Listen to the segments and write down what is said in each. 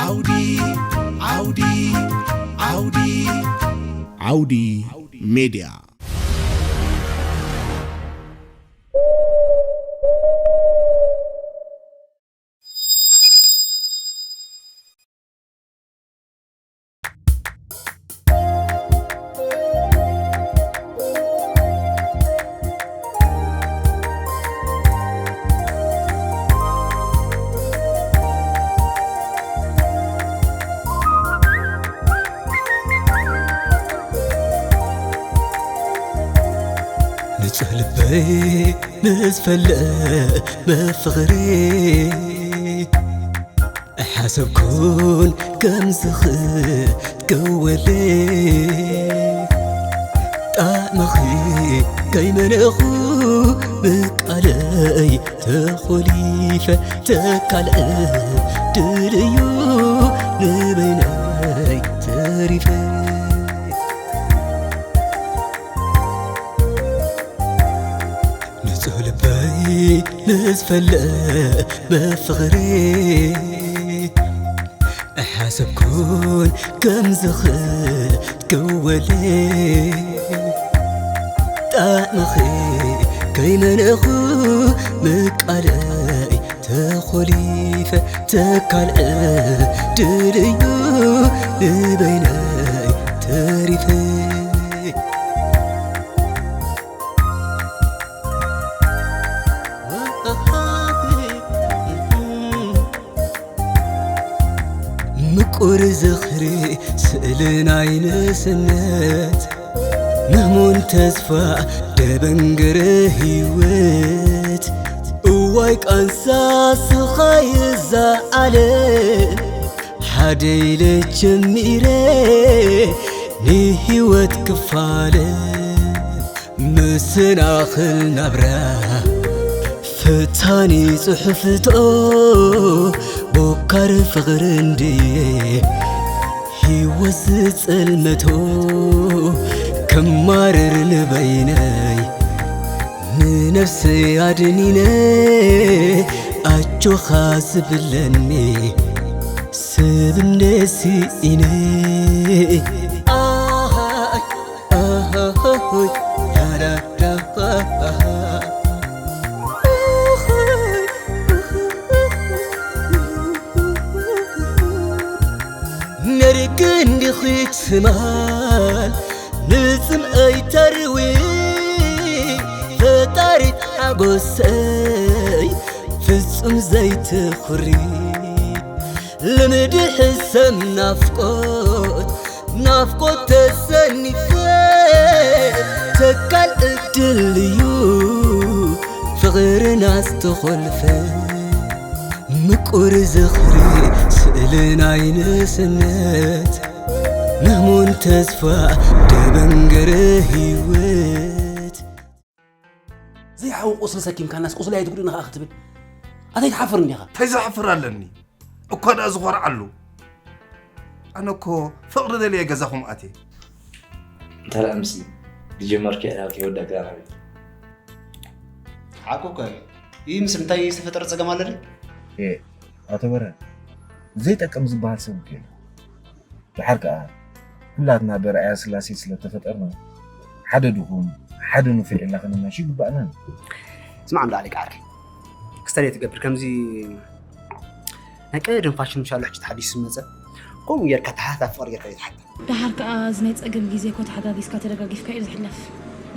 ዓውዲ ዓውዲ ዓውዲ ዓውዲ ሜድያ። ንጹህ ልበይ ምስ ፈለመ ፍቕሪ ኣይሓሰብኩን ከም ዝኽትከወለይ ጣዕምኺ ከይመነኹ ብቃለይ ተኾሊፈ ተካልዐ ድልዩ ንበይነይ ተሪፈ ንጹህ ልበይ ምስ ፈለመ ፍቕሪ ኣይሓሰብኩን ከም ዝኽትከወለይ ጣዕምኺ ከይመነኹ ምቃለይ ተኾሊፈ ተካልዐ ድልዩ ንበይነይ ተሪፈ ምቁር ዝኽሪ ስእሊ ናይ ንእስነት ምህሙን ተስፋ ደበንገረ ህይወት እዋይ ቃንሳ ስኻይ እዛ ዓለም ሓደ ኢለ ጀሚረ ንህይወት ክፋለ መሰናኽል ናብራ ፈታኒ ጽሑፍቶ ቦካር ፍቕሪ እንድየ ህይወት ዝጸልመቶ ክማረር ንበይነይ ንነፍሰይ ኣድኒነ ኣጆኻ ዝብለኒ ስብምነ ስኢነ ኣሃይ ኣሃይ ያዳዳሃ ነርክ እንዲኺ ትማል ንጽምኣይ ተርዊ ፈጣሪት ሓጎሰይ ፍጹም ዘይትኹሪ ልምዲ ሕሰም ናፍቆት ናፍቆት ተሰኒፈ ተካል እድል እዩ ፍቕርና ዝተኾልፈ ምቁር ዝኽሪ ስእሊ ናይ ንእስነት ምህሙን ተስፋ ደበንገረ ህይወት ዘይሓዊ ቁስሊ ሰኪምካናስ ቁስሊ ኣይትጉድእኒ ከኣ ክትብል ኣተይ ትሓፍር እንዲኻ እንታይ ዝሓፍር ኣለኒ እኳ ደኣ ዝኾርዓሉ ኣነ እኮ ፍቕሪ ደልየ ገዛኹም ኣትየ እንተ ደኣ ምስዚ ዝጀመርክዮ ዕላል ከይወዳእክያ ናበይ ሓቁ እኮ እዩ ይህ ምስ እንታይ ዝተፈጠረ ጸገም ኣለ ድዩ ኣቶ በርሀ ዘይጠቅም ዝበሃል ሰብ እኮ የለን። ደሓር ከኣ ኩላትና ብርኣያ ስላሴ ስለ እተፈጠርና ሓደ ድኹም ሓደ ንፉዕ ኢልና ክንመያሽ ይግበኣና እዩ። ስማዕ እንዶ ኣሌክ ዓርከይ ክስተር እየ ትገብር ከምዚ ናይ ቀደም ፋሽን ምሻሎ ሕጂ ተሓዲሱ ዝመጸ ከምኡ ጌርካ ተሓታፍ ፍቕሪ ጌርካ እዩ ትሓታ። ደሓር ከኣ እዚ ናይ ጸገም ግዜ እኮ ተሓጋጊዝካ ተደጋጊፍካ እዩ ዝሕለፍ።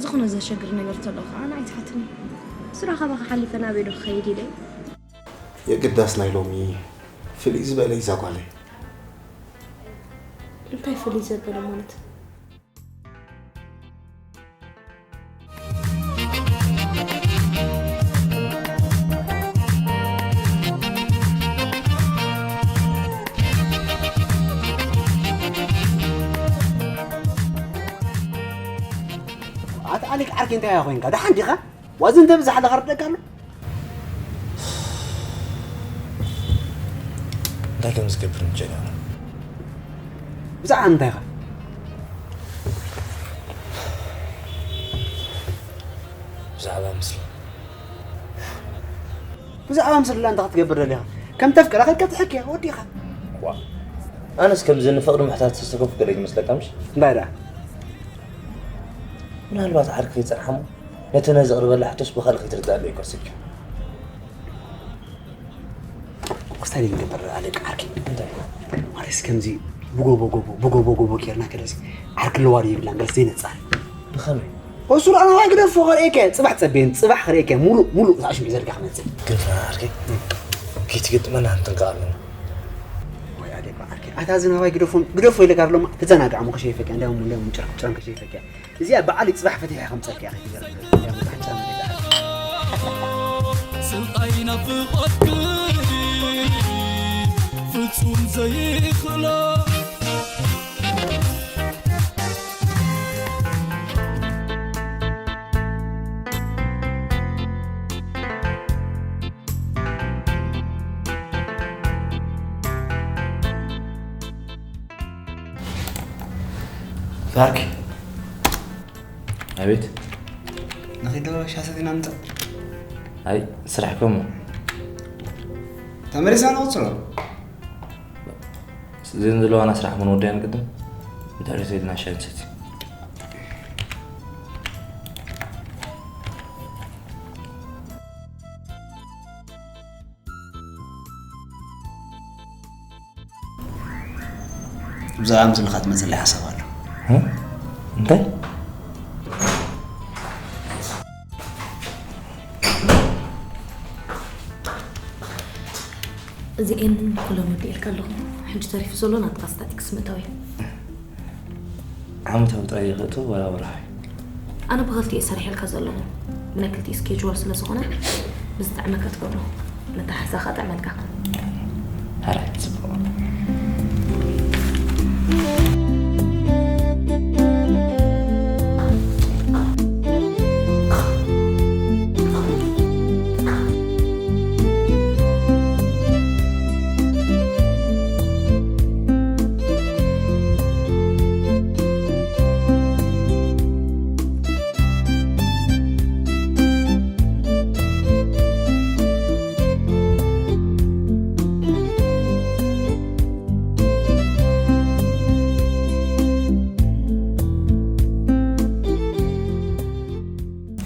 ዝኾነ ዘሸግር ነገር ተሎ ከኣ ንዓይ ትሓትኒ። ስራ ካባኻ ሓሊፈ ናበይ ዶ ክኸይድ ኢለ። የግዳስ ናይ ሎሚ ፍልይ ዝበለ እዩ እዛ ጓለይ። እንታይ ፍልይ ዘበለ ማለት? ኣታ ኣሌክ ዓርከይ እንታይ ኢኻ ኮይንካ? ደሓን ዲኻ? ዋዚ እንተ ብዛሕ ኣለኻ ርደካ ኣሎ? እንታይ ከም ዝገብር ምጨነቑ። ብዛዕባ ምንታይ ኢኻ? ብዛዕባ ምስላ። ብዛዕባ ምስላ እንታይ ክትገብር ደሊኻ? ከም ተፍቅራ ከይድካ ትሕክያ ወዲኻ። ዋ ኣነስ ከምዚ ንፍቕሪ ምሕታት ዝተሰከፍኩ ገለ ይመስለካ ምሽ? እንታይ ደኣ? ምናልባት ዓርኪ ከይጸንሓሞ ነቲ ነዚ ቅርበላ ሕቶስ ብኻልእ ከይትርዳእሉ እዩ ከስኪ። ክስታይ ንገብር ኣለቃ ዓርኪ። እንታይ? ማለትስ ከምዚ ብጎቦ ጎቦ፣ ብጎቦ ጎቦ ኬርና ከለሲ ዓርኪ ኣለዋ ድዩ የብላን ገለስ ዘይነጻሪ። ብኸመይ? እሱ ደኣ ናባይ ግደፎ ከርእየከ፣ ጽባሕ ጸቤን፣ ጽባሕ ከርእየከ፣ ሙሉእ፣ ሙሉእ እዛ ሽምዒ ዘርጋ ክመጽእ። ግን ፍና ዓርከይ፣ ከይትገጥመና ክንጥንቀቕ ኣለና። ወይ ኣደባ ዓርከይ፣ ኣታ እዚ ናባይ ግደፎ፣ ግደፎ ኢለካ ኣለማ፣ ተዘናግዕ እሞ ከሸይፈካ፣ እንዲያውም፣ እንዲያውም ጭርም፣ ጭርም ከሸይፈካ። እዚኣ በዓል ጽባሕ ፈቲሐ ከምጸልካ ኢኻ፣ ይገርም። እንዲያውም ጣዕጫ መሬት ዓርከይ። ስልጣይ ናፍቖትኪ ፍጹም ዘይኽእሎ። ዛርኪ። ኣቤት። ንኺዶ ሻሰ ዜና ምጻእ? ኣይ፣ ስራሕ እኮ እሞ። ተመሊስና ንቕጽሎ። እዘን ዘለዋና ስራሕ እሞ ንወደያን ቅድም። ብድሕሪት ኢልና ሻሂ ንሰቲ። ብዛዕባ ምስልኻ ትመጽለይ ሓሳብ ኣሎ። እ? እንታይ? እዚኤን ኩለን ወዲኤልካ ኣለኹ። ሕጂ ተሪፉ ዘሎ ናትካ ስታቲክስ ምእታው እዩ። ዓመታዊ ጥራይ ይኸእቶ ዋላ ወርሓዊ? ኣነ ብኽልቲኡ እየ ሰሪሐልካ ዘለኹ። ብናይ ክልቲኡ ስኬጅዋል ስለ ዝኾነ ብዝጥዕመካ ትገብሮ። መተሓሕዛ ከጥዕመልካ። ሕራይ፣ ጽቡቕ።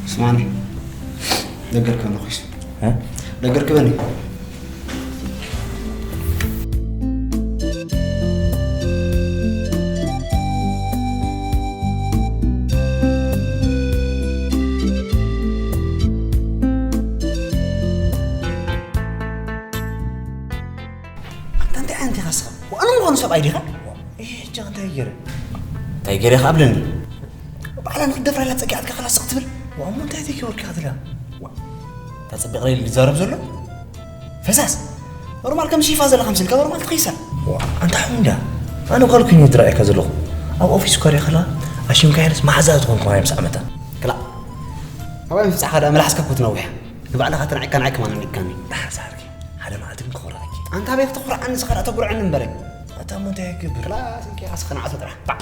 ስማኒ፣ ደገር ክበኒ ኹይስ። እ? ደገር ክበኒ። ኣንታ እንታይ ዓይነት ኢኻ ንስኻ? ኣነ ምዃኑ ሰብኣይ ዲኻ? ዋ፣ እየ፣ ሕጂ እንታይ ገይረ? እንታይ ገይረ ኢኻ ኣብለኒ? ባዕላ ንኽትደፍራ ኢላ ጸጊዓትካ ከላስ ክትብል? ዋ፣ እሞ እንታይ ዘይገበርካ ኢኻ ትብላ? ዋ፣ እንታይ ጸቢቕ ኢሉ ዝዛረብ ዘሎ? ፈሳስ! ኖርማል ከም ሺፋ ዘለኻ ምስልካ ኖርማል ትኸይሳ። ዋ፣ ኣንታ ሓሙዳ፣ ኣነ ጓል ኮይነ ዝረኣየካ ዘለኹ። ኣብ ኦፊስ እኳ ሪኣ ከላ፣ ኣሽምካያንስ መሓዛ ዝኾንኩ ማይ ምስ ዓመታ። ክላእ። ኣባይ ምፍጻኻ ደኣ መላሕስካ እኮ ትነውሕ። ንባዕልኻ ተናዒካ ንዓይ ከማን ኣኒካኒ። ደሓር ሰዓርኪ፣ ሓደ መዓልቲ ግን ክኾርዓኪ። ኣንታ ኣበይ ክትኾርዓኒ ንስኻ ደኣ ተጉርዐኒ እምበረ። ኣታ እሞ እንታይ ክገብር? ክላስ እንኪ ኣስኸ ንዓቶ ጥራሕ። ባዕ።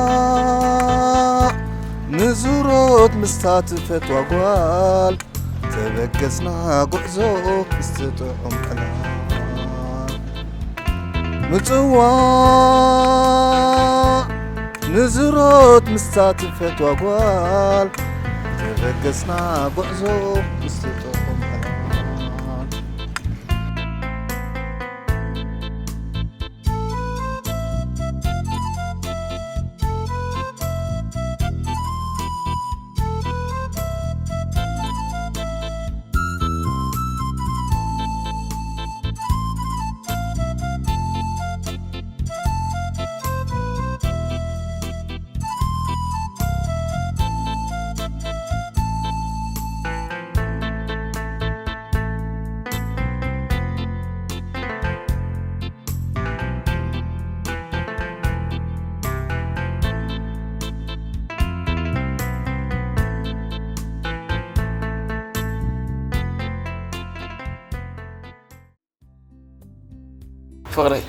ምጽዋዕ ንዙሮት ምስታ ትፈትዋ ጓል፣ ተበገስና ጉዕዞ ምስቲ ጥዑም ዕላል። ምጽዋዕ ንዙሮት ምስታ ትፈትዋ ጓል፣ ተበገስና ጉዕዞ ምስቲ ጥዑም ዕላል። ፍቕረይ፣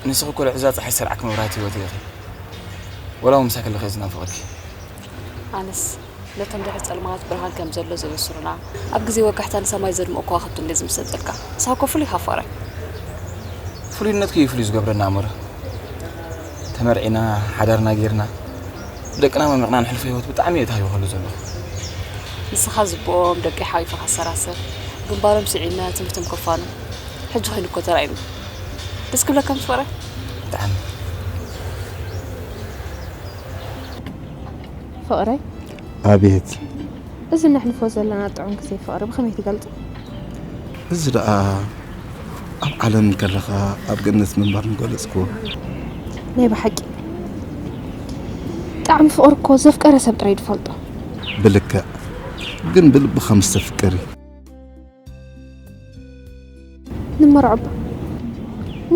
ንስኺ እኮ ልዕዛ ጸሓይ ሰርዓክ መብራህቲ ህይወት ኢኺ። ወላ እውን ምሳኺ ከለኹ እየ ዝናፍቐኪ። ኣነስ ነቶም ድሕሪ ጸልማት ብርሃን ከም ዘሎ ዘበስሩና፣ ኣብ ግዜ ወጋሕታ ንሰማይ ዘድምቑ ከዋኽብቲ እንደ ዝምሰል ጸልካ። ንስኻ እኮ ፍሉይ ኢኻ ፍቕረይ። ፍሉይነትኪ እዩ ፍሉይ ዝገብረና ኣምር። ተመርዒና፣ ሓዳርና ጌርና፣ ብደቅና መሚቕና ንሕልፎ ህይወት ብጣዕሚ እየ ተሃዊኸሉ ዘለኹ። ንስኻ ዝብኦም ደቂ ሓዊፈ ካሰራስር፣ ግንባሮም ስዒመ ትምህርቶም ከፋኑ፣ ሕጂ ኮይኑ እኮ ተራእዩኒ። ደስ ክብለካ ምስ ፍቕረይ? ብጣዕሚ። ፍቕረይ? ኣቤት። እዚ ነሕልፎ ዘለና ጥዑም ግዜ ፍቕሪ ብኸመይ ትገልጾ? እዚ ደኣ ኣብ ዓለም እንከለኻ ኣብ ገነት ምንባር ምገለጽክዎ። ናይ ብሓቂ ጣዕሚ ፍቕሪ እኮ ዘፍቀረ ሰብ ጥራይ ዝፈልጦ። ብልክዕ፣ ግን ብልብኻ ምስ ተፍቅሪ። ንመርዖ እባ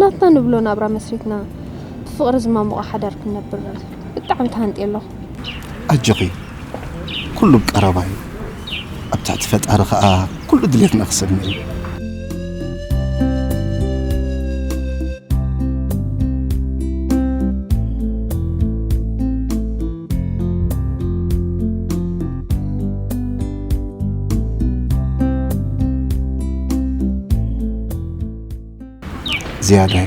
ናትና ንብሎ ናብራ መስሪትና ብፍቕሪ ዝማሙቐ ሓዳር ክንነብር ብጣዕሚ ተሃንጥየ ኣለኹ። ኣጆኺ፣ ኩሉ ብቀረባ እዩ። ኣብ ትሕቲ ፈጣሪ ኸኣ ኩሉ ድሌትና ክሰምር እዩ። ዝያዳይ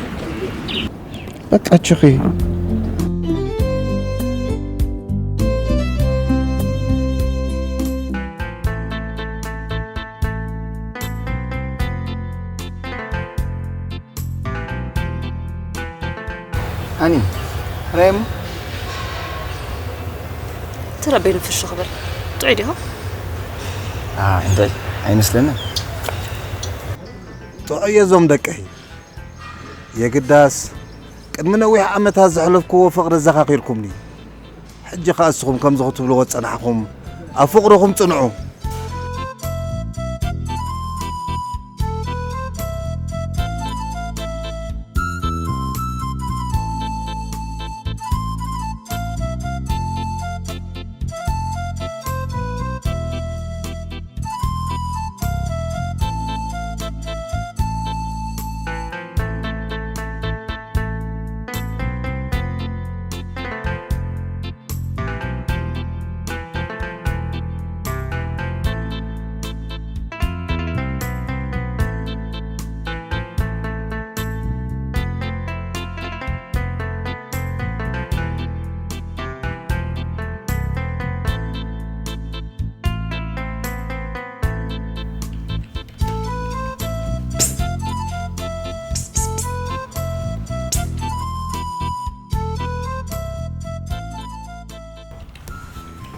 በቃ ችኺ። ሃኒ፣ ራይም። ተረበይ ንፍሹ ክብል ጥዑይ ዲኹ? ኣ፣ እንታይ? ኣይመስለንን። ጥዑይ እዞም ደቀይ። የግዳስ፣ ቅድሚ ነዊሕ ዓመታት ዘሕለፍክዎ ፍቕሪ ኣዘኻኺርኩምኒ። ሕጂ ኸኣ እስኹም ከምዚ ክትብልዎ ዝጸናሕኹም፣ ኣብ ፍቕርኹም ጽንዑ።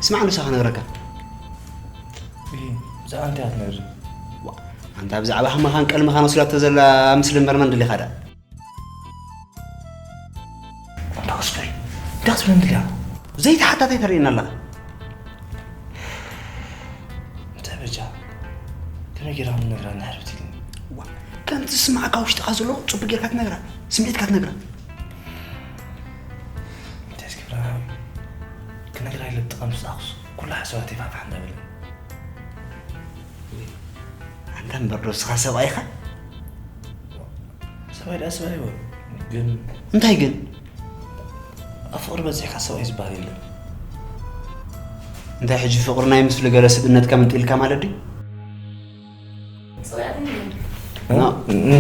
ስማዕ፣ ንሳ ክነግረካ። እሂ፣ ብዛዕባ እንታይ እያ ትነግርኒ? ዋ፣ ኣንታ ብዛዕባ ሕማኻን ቀልምኻን ወሲዳቶ ዘላ ምስሊ እምበር መን ደሊኻ ደኣ? ኣንታ ወስከይ፣ እንታይ ክትብለኒ ደሊኻ? ዘይተሓታታይ ተርእየና ኣለኻ። እንታይ በጃ፣ ከመይ ጌርካ ምነግራ እንድሕር ብትልኒ? ዋ፣ ከምቲ ዝስምዓካ ውሽጥኻ ዘሎ ጽቡቅ ጌርካ ትነግራ፣ ስምዒትካ ትነግራ። እንታይ ዝገብራ፣ ክነግራ ኢለ ብጥቓ ምስ ኣኹስ፣ ኩሉ ሓሳባተይ ፋሕፋሕ እንዳበለ። ኣንታ እምበር ዶ ንስኻ ሰብኣይ ኢኻ? ሰብኣይ ደኣ ሰብኣይ እዩ፣ ግን እንታይ ግን? ኣብ ፍቕሪ በጺሕካ ሰብኣይ ዝበሃል የለን። እንታይ ሕጂ ፍቕሪ ናይ ምስሊ ገለ ስብእነትካ መንጢልካ ማለት ድዩ? እ? ኖ። እ?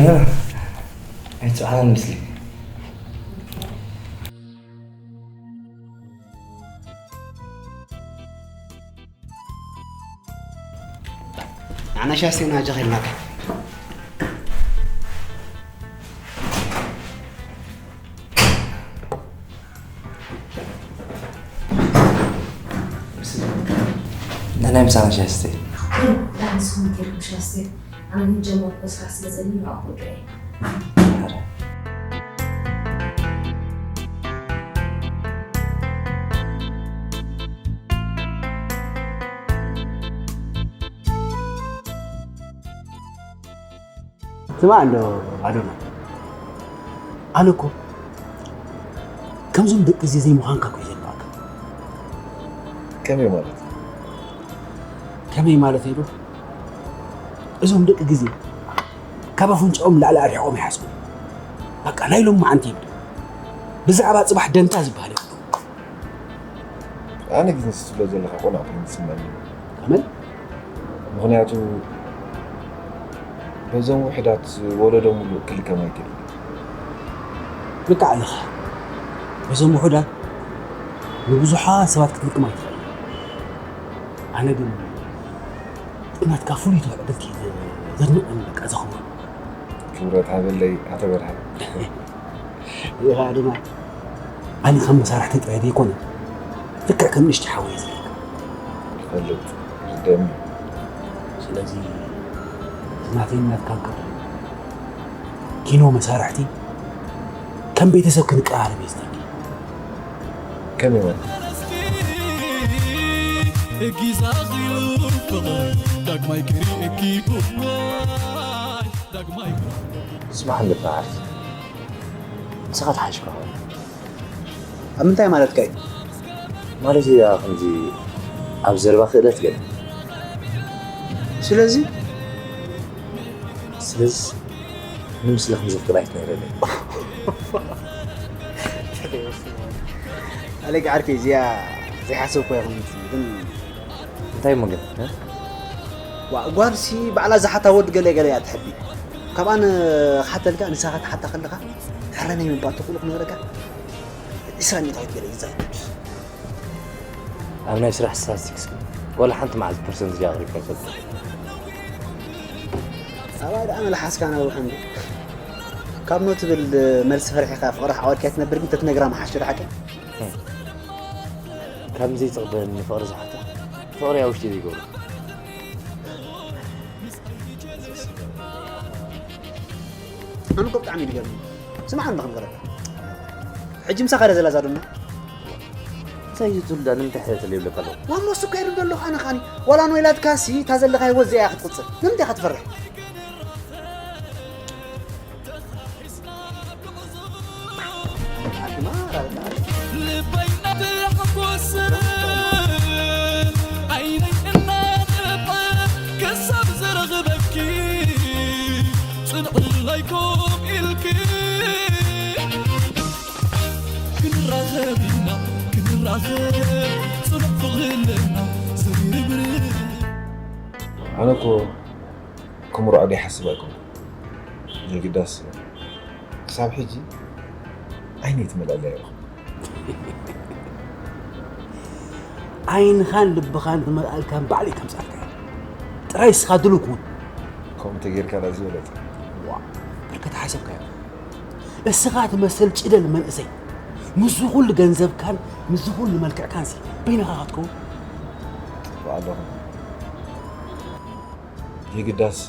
ኣይትስምዓን ምስሊ። ንዓና ሻስቴና ኣጃኺ ኢልናካ። ንሕና ምሳና ሻስቴ። ዳንስኹም ኬድኩም ሻስቴ። ኣነ ግን ጀመርኩ ስራሕ ስለ ዘለኒ ንዕኡ ክውድኦ እየ። ስማዕ እንዶ ኣዶና፣ ኣነ እኮ ከምዞም ደቂ እዚ ዘይምዃንካ እኮ እዩ ዘንባእካ። ከመይ ማለት? ከመይ ማለት እዩ ዶ? እዞም ደቂ ግዜ ካብ ኣፍንጫኦም ላዕሊ ኣርሒቖም ይሓስቡ። በቃ ናይ ሎማዓንቲ ይብሉ። ብዛዕባ ጽባሕ ደንታ ዝበሃል የብሉ። ኣነ ግን ንሱ ትብሎ ዘለኻ ቆናዕ ኮይኑ ይስምዓኒ። ከመይ? ምኽንያቱ በዞም ውሑዳት ወለዶ ሙሉእ ክልከም ኣይክእልን። ልክዕ ኣለኻ። በዞም ውሑዳት ንብዙሓት ሰባት ክትልክም ኣይትኽእልን። ኣነ ግን ናትካ ፍሉይ ትብዕ ብልኪ ዘድንቖን በቃ ዘኽብሮ። ክብረት ሃበለይ ኣቶ በርሀ። ኢኻ ድማ ኣነ ከም መሳርሕተይ ጥራይ ዘይኮነ ልክዕ ከም ንእሽተይ ሓወይ እየ ዝርእየካ። ይፈልጥ፣ ይርደኣኒ። ስለዚ ናተይን ናትካን ክርኢ ኪኖ መሳርሕቲ ከም ቤተሰብ ክንቀራረብ እየ ዝደሊ። ከመይ ማለት? እጊዛ ኺሉ ፍቕሪ ዳግማይ ክርእየኪ እዋይ ዳግማይ። ስማዕ እንዶ በዓል፣ ንስኻ ተሓሽካ ኸው። ኣብ ምንታይ ማለትካ እዩ? ማለት እዩ ከምዚ ኣብ ዘረባ ክእለት ገለ። ስለዚ ስለዚ ንምስለ ከም ዘፍቅር ኣይትነግረለይ። ኣሌክ ዓርከይ እዚኣ ዘይሓሰብኩ ይኹን ግን እንታይ እሞ ግን እ? ዋ ጓልሲ ባዕላ ዝሓታ ወዲ ገለ ገለ እያ ትሕቢ። ካብኣ ንክሓተልካ ንስኻ ክትሓታ ከለኻ ሕረ ናይ ምባል ተኽእሎ ክነግረካ ዒስራ ሚእታዊት ገለ እዩ ዝዛይድ። ኣብ ናይ ስራሕ ስታትስቲክስ ግን ዋላ ሓንቲ መዓልቲ ፐርሰንት ድያ ኣቕሪብካ ይፈልጥ? ኣባይ ደኣ መልሓስካ ነውሕ እንዶ። ካብ ኖ ትብል መልሲ ፈሪሕካ ፍቕርኻ ዓወድካ ትነብር ግን ተትነግራ ምሓሽ ዶ ሓቂ? ካብ ዘይጽቕበኒ ፍቕሪ ዝሓታ ፍቕሪ ኣብ ውሽጢ ዘይገብሮ። ኣነ እኮ ብጣዕሚ እዩ ዝገርም። ስምዓ እንዶ ክነግረካ። ሕጂ ምሳኻ ድያ ዘላ እዛ ዶና? እንታይ እዩ ትብል ደኣ? ንምንታይ ሕተተለይ ይብለካ ኣለኹ? ዋና እሱ እኮ ይርዶ ኣለኹ ኣነ ኸኣኒ። ዋላ ንወይላትካሲ እታ ዘለኻያ ወዚ እያ ክትቕጽል። ንምንታይ ኢኻ ትፈርሕ? ልበይ እናተሓጎሰ ዓይነይ እናነብዐ ክሳብ ዝረኽበኪ ጽንዕለይ ኮም ኢልኪ ክንራኸብ ኢና ክንራኸብ ጽኑዕ ፍቕሪ ኣለና ዘይርብርብ። ኣነ እኮ ክምርዖ ደይሓስብ ኣይኮንኩን። የግዳስ ክሳብ ሕጂ ዓይነይ ትመልኣለይ ኣይረኽብን። ዓይንኻን ልብኻን ዝመልኣልካን ባዕለይ ከምጽኣልካ እየ። ጥራይ እስኻ ድሉው ኩን። ከምኡ እንተጌርካ ደኣ ዝበለጸ። ዋ፣ ብርከት ሓሰብካዮ። እስኻ ትመስል ጭደል መንእሰይ ምስዚ ኩሉ ገንዘብካን ምስዚ ኩሉ መልክዕካንሲ በይንኻ ክትከውን? ጽቡቕ ኣለኹ። የግዳስ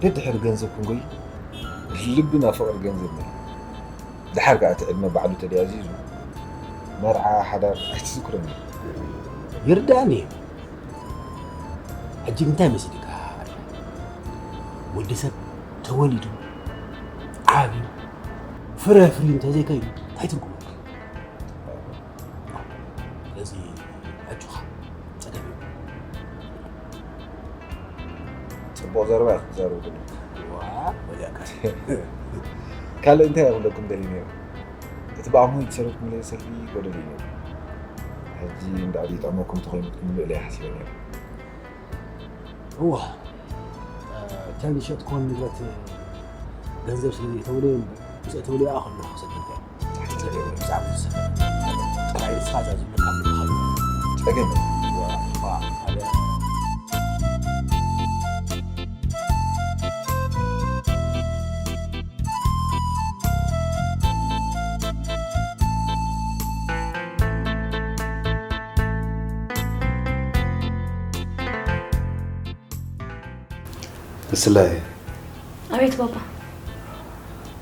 ደድሕሪ ገንዘብ ክንጎይ ልብና ፍቕሪ ገንዘብ ነይሩ። ደሓር ከኣ እቲ ዕድመ ባዕሉ ተደያዚዙ መርዓ ሓዳር ኣይትዝክሮን እዩ። ይርዳእኒ እዩ። ሕጂ እንታይ መሲልካ? ወዲ ሰብ ተወሊዱ ዓብዩ ፍረ ፍርዩ እንተዘይከይኑ እንታይ ትርጉም ኣለዎ? ስለዚ ኣጆኻ ጸገም የብሉን። ጽቡቕ ዘረባ ኢኻ ትዛረብ ዘለኻ። ዋ፣ ወዲያካ። ካልእ እንታይ እየ ክብለኩም ደልየ ነይረ? እቲ ብኣምሆይ ዝሰረትኩምለይ ሰልፊ ጎደል እዩ ነይሩ። ሕጂ እንዳ ዘይጥዕመኩም ተኾይኑ ክትምልእለይ ሓሲበ ነይረ። እዋ፣ እተን ዝሸጥክወን ንብረት ገንዘብ ስለ ዘይተውለየ እምበር፣ ምስ እተውለያ ከለኹ ክሰደልካ እየ። ጸገም የብሉን። ብዛዕባ ዝሰደል ጥራይ ንስኻ እዛ ዝብለካ ዘለኻ እዩ። ጸገም የብሉን። እዋ፣ እዋ፣ ሓደ ተስላየ። ኣቤት ባባ።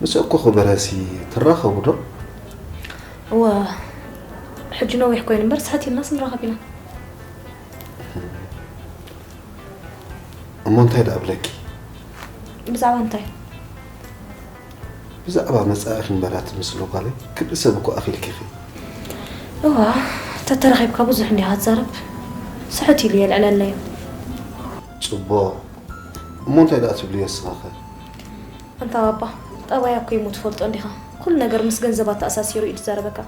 ምስ እኮ ክበረሲ ትራኸቡ ዶ? እወ፣ ሕጂ ነዊሕ ኮይኑ እምበር ስሕት ኢልናስ ንራኸብ ኢና። እሞ እንታይ ደኣ ብለኪ? ብዛዕባ እንታይ? ብዛዕባ መጻኢኺ እምበር ኣቲ ምስሉ ጓለይ፣ ክብሪ ሰብ እኮ ኣኺልኪ ኢኺ። እዋ፣ ተተራኺብካ ብዙሕ እንዲኻ ትዛረብ። ስሕት ኢሉ የልዕለለይ እዩ። ጽቡቕ። እሞ እንታይ ደኣ ትብልዮ ንስኻ ኸ? ኣንታ ባባ፣ ጠባያ እኮ ይሙ ትፈልጦ እንዲኻ። ኩሉ ነገር ምስ ገንዘብ ኣተኣሳሲሩ እዩ ዝዛረበካ።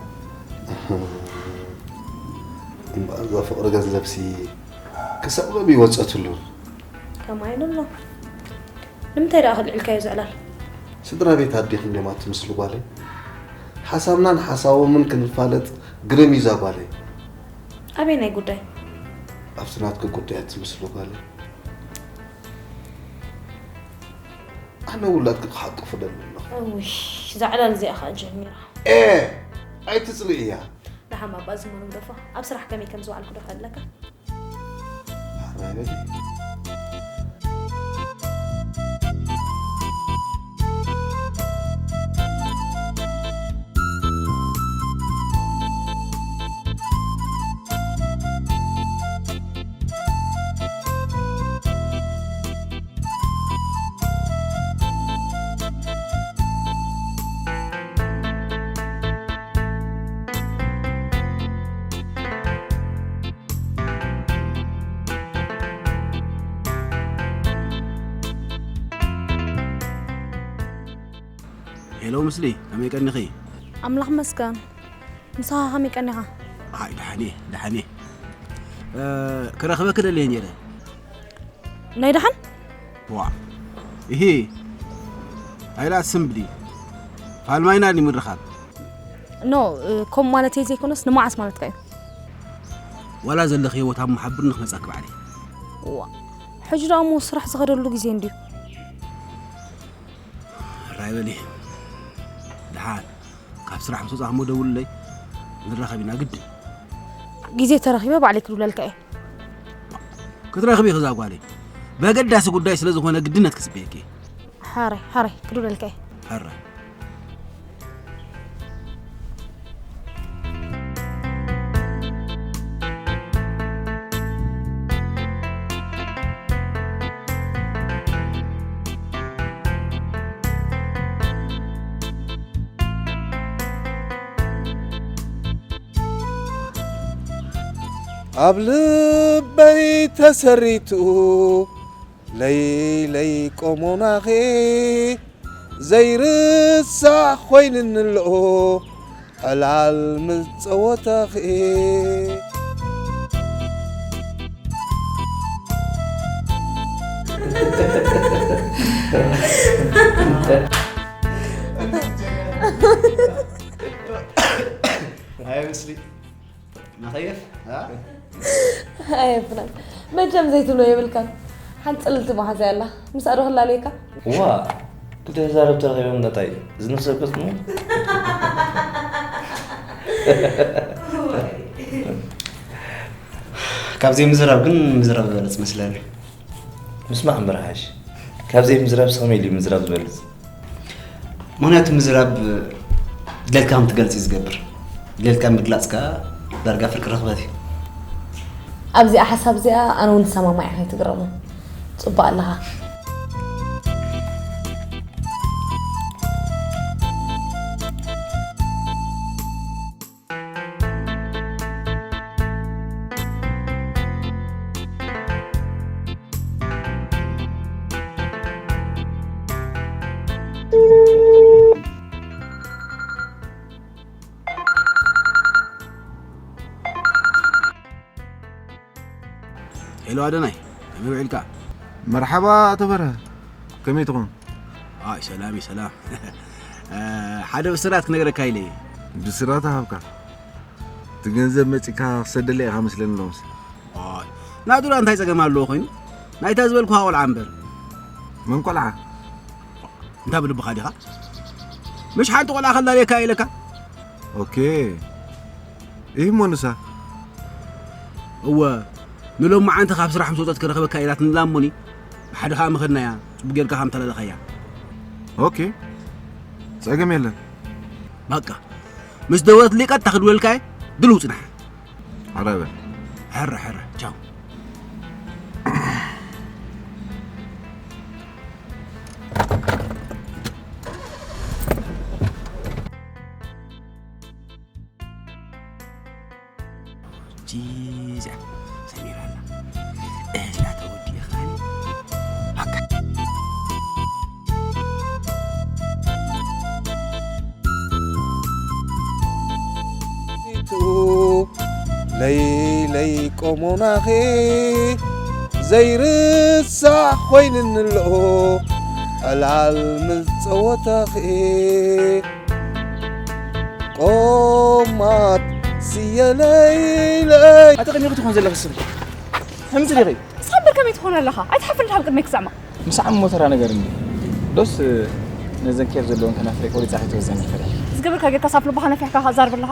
እምበኣር እዛ ፍቕሪ ገንዘብሲ ክሳብ ሎሚ ይወጸትሉን። ከምኡ ኣይንብሎ። ንምንታይ ደኣ ከልዒልካዮ ዝዕላል? ስድራ ቤት ኣዴኺ እንድዮም ኣትምስሊ ጓለይ። ሓሳብናን ሓሳቦምን ክንፋለጥ ግርም እዩ እዛ ጓለይ። ኣበየናይ ጉዳይ? ኣብቲ ናትኪ ጉዳይ ኣትምስሊ ጓለይ። ኣነ ውላድኪ ክሓቅፍ እደሊ ኣለኹ። እውይ፣ እዛ ዕላል እዚኣ ኸኣ ጀሚራ። ኤ! ኣይትጽልእያ። ደሓን ባባ ዝመኑ ግደፎ። ኣብ ስራሕ ከመይ ከም ዝውዓልኩ ዶ ከለካ? ሓራይ በሊ። ሄሎ ምስሊ፣ ከመይ ቀኒኺ? ኣምላኽ መስገን። ንስኻ ከመይ ቀኒኻ? ኣይ፣ ደሓን እየ፣ ደሓን እየ። እ፣ ክረኽበኪ ደልየ ነይረ። ናይ ደሓን? ዋ፣ እሂ፣ ኣይላ ስም ብሊ። ፋልማይና ድዩ ምርኻብ? ኖ፣ እ፣ ከምኡ ማለተይ ዘይኮነስ ንመዓስ ማለትካ እዩ? ዋላ ዘለኺ ህይወት ኣብ መሓብር ንኽመጻኪ ባዕለይ። ዋ፣ ሕጂ ደኣ እሞ ስራሕ ዝኸደሉ ግዜ እንድዩ። ራይ በሊ። ደሓን፣ ካብ ስራሕ ምስ ወጻኹ እሞ ደውልለይ። ንራኸብ ኢና ግድን። ግዜ ተረኺበ ባዕለይ ክድውለልካ እየ። ክትረኽቢ ኢኺ እዛ ጓለይ። በገዳሲ ጉዳይ ስለ ዝኾነ ግድነት ክጽበየኪ እየ። ሓራይ፣ ሓራይ፣ ክድውለልካ እየ። ሕራይ። ኣብ ልበይ ተሰሪቱ ለይለይ ቆሞናኺ ዘይርሳዕ ኮይንኒ ኣሎ ዕላል ምጸወታኺ። ኣይ ምስሊ። መኸየፍ? ኣ? ኣየፍረን። መቸም ዘይትብሎ የብልካን። ሓንቲ ጽልልቲ መሓዛይ ኣላ። ምስኣ ዶ ክላለየካ? ዋ፣ ክልተ ተዛረብቲ ረኺቦም እንዳታይ፣ እዚ ነፍሲ ወከፍ ጥሙ? ካብ ዘይምዝራብ ግን ምዝራብ ዝበለጽ መስለኒ። ምስማዕ እምበር ሓይሽ። ካብ ዘይምዝራብ ስቕ ኢሉ እዩ ምዝራብ ዝበልጽ። ምኽንያቱ ምዝራብ ድሌትካ ከም ትገልጽ እዩ ዝገብር። ድሌትካ ምግላጽ ከኣ ዳርጋ ፍርቂ ርኽበት እዩ። ኣብዚኣ ሓሳብ እዚኣ ኣነ እውን ዝሰማማዕ እየ፣ ከይትግረሙ። ጽቡቕ ኣለኻ። ሄሎ ኣደናይ፣ ከመይ ውዒልካ? መርሓባ ኣቶ በርሀ፣ ከመይ ትኾን? ኣይ፣ ሰላም እዩ፣ ሰላም። እ፣ ሓደ ብስራት ክነግረካ ኢለ እየ። ብስራት ሃብካ። እቲ ገንዘብ መጺእካ ክሰደለይ ኢኻ መስለኒ ሎምስ። ኣይ፣ ናቱ ደኣ እንታይ ጸገም ኣለዎ ኮይኑ? ናይታ ዝበልኩኻ ቆልዓ እምበር። መን ቆልዓ? እንታይ ብልብኻ ዲኻ? ምሽ ሓንቲ ቆልዓ ከላለየካ ኢለካ? ኦኬ። ኢሂ እሞ ንሳ? እወ፣ ንሎማዓንቲ ካብ ስራሕ ምስ ወጸት ክረኽበካ ኢላትኒ እላ እሞኒ፣ ብሓደ ከኣ ምኸድናያ፣ ጽቡቕ ጌርካ ከም ተላለኻያ። ኦኬ፣ ጸገም የለን። በቃ፣ ምስ ደወለትለይ ቀጥታ ክድውለልካ እየ፣ ድልው ጽናሕ። ሕረ በል። ሕረ፣ ሕረ፣ ቻው። ጂዛ ሰሚራ ኣላ። እዛ ተወዲእኻኒ። ኣካ። ቆሞናኺ ዘይርሳዕ ኮይንንሎ ዕላል ምስ ጸወታኺ ቆማት ስየለይለይ ኣቲ ከመይ ክትኾን ዘለኺ ስም ከምዚ ዲኺ? ንስኻ እምበር ከመይ ትኾን ኣለኻ? ኣይትሓፍርን ካብ ቅድመይ ክስዕመቕ። ምሳዕ እሞ ተራ ነገር እንዲ ዶስ ነዘን ኬፍ ዘለወን ከናፍረይ ቆሪጻ ከይትወዘን ይፈለ ዝገብርካ ጌርካ ሳፍ ልባኻ ነፊሕካ ዛርብ ኣለኻ።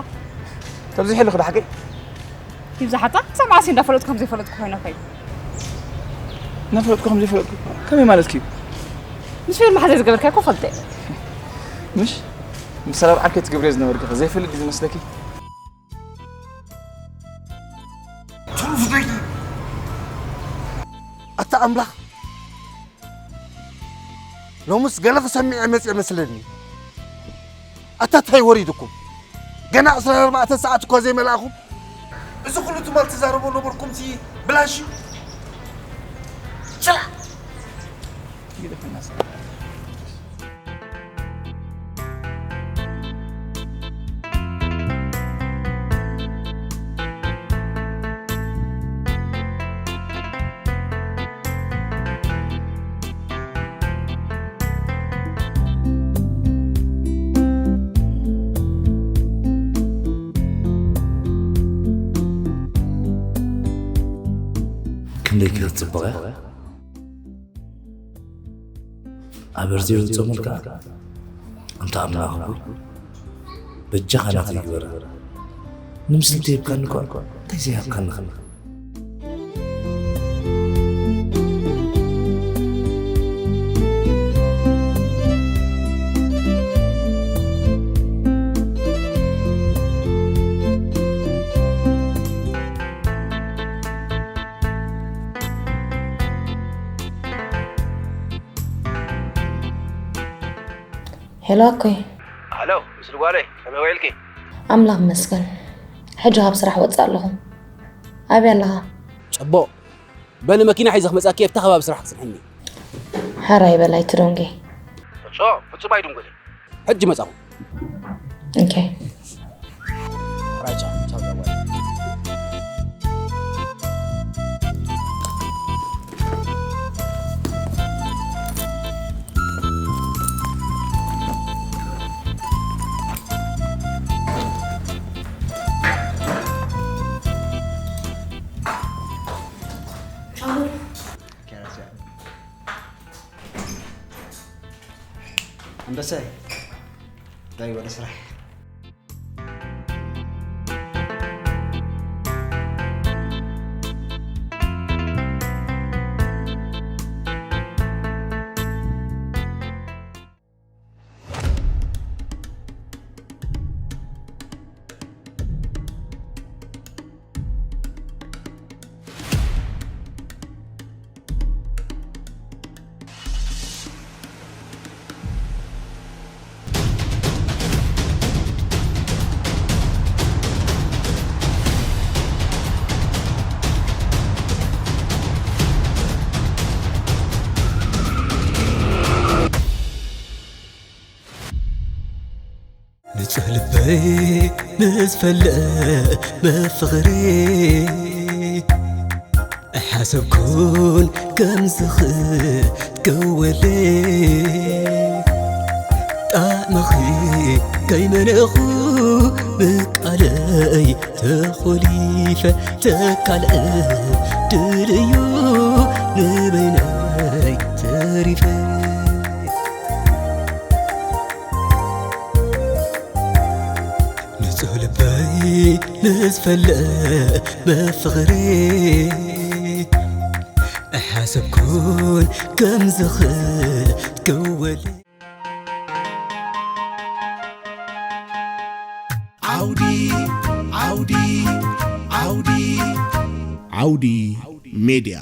ተብዚ ሕልኽ ዳሕቂ ይብዛሓታ ክሳብ መዓስ እንዳፈለጥኩ ከም ዘይፈለጥኩ ኮይነ ከይዱ። እናፈለጥኩ ከም ዘይፈለጥኩ ከመይ ማለት እዩ? ምስ ፌር ማሕዘ ዝገበርካ እኮ ፈልጠ። ምሽ ምሰላብ ዓርከይ ትገብርዮ ዝነበርካ ዘይፈልጥ እዩ ዝመስለኪ? ኣታ ኣምላኽ ሎምስ ገለ ክሰሚዐ መፅእ መስለኒ። ኣታ ታይ ወሪድኩም? ገና ዕስራን ኣርባዕተን ሰዓት እኳ ዘይመልኣኹም እዚ ኩሉ ትማል ትዛረቦ ነበርኩም ሲ ብላሽ እዩ። ችላ ክንደይ ክትጽብቕ እያ? ኣብ ርዝዮ ዝጸሙልካ ኣንታ ኣምላኽ ሆይ በጃኻ ናተይ ግበራ። ንምስሊ ተሂብካኒ እኳ እንታይ ዘይሃብካኒ ኸ? ሄሎ ኣኮይ። ሃለው ምስል ጓለይ ከመይ ውዒልኪ? ኣምላኽ ይመስገን። ሕጂ ካብ ስራሕ ወፅእ ኣለኹ። ኣበይ ኣለኻ? ፅቡቕ። በሊ መኪና ሒዘ ክመፅኣኪ ኣብታ ከባቢ ስራሕ ክፅንሐኒ። ሓራይ በል ኣይትደንጉ። ፍፁም ፍፁም ኣይድንጉን። ሕጂ መፃኹ። ኦኬ። ኣንበሳይ ዳይ ወደ ስራሕ። ንጹህ ልበይ ምስ ፈለመ ፍቕሪ ኣይሓሰብኩን ከምዚ ክትከወለይ ጣዕምኺ ከይመነኹ ብቃለይ ተኾሊፈ ተካልአ ድልዩ ንበይነይ ተሪፈ ንጹህ ልበይ ምስ ፈለመ ፍቕሪ ኣይሓሰብኩን ከምዚ ክትከወል ዓውዲ ዓውዲ ዓውዲ ዓውዲ ሜድያ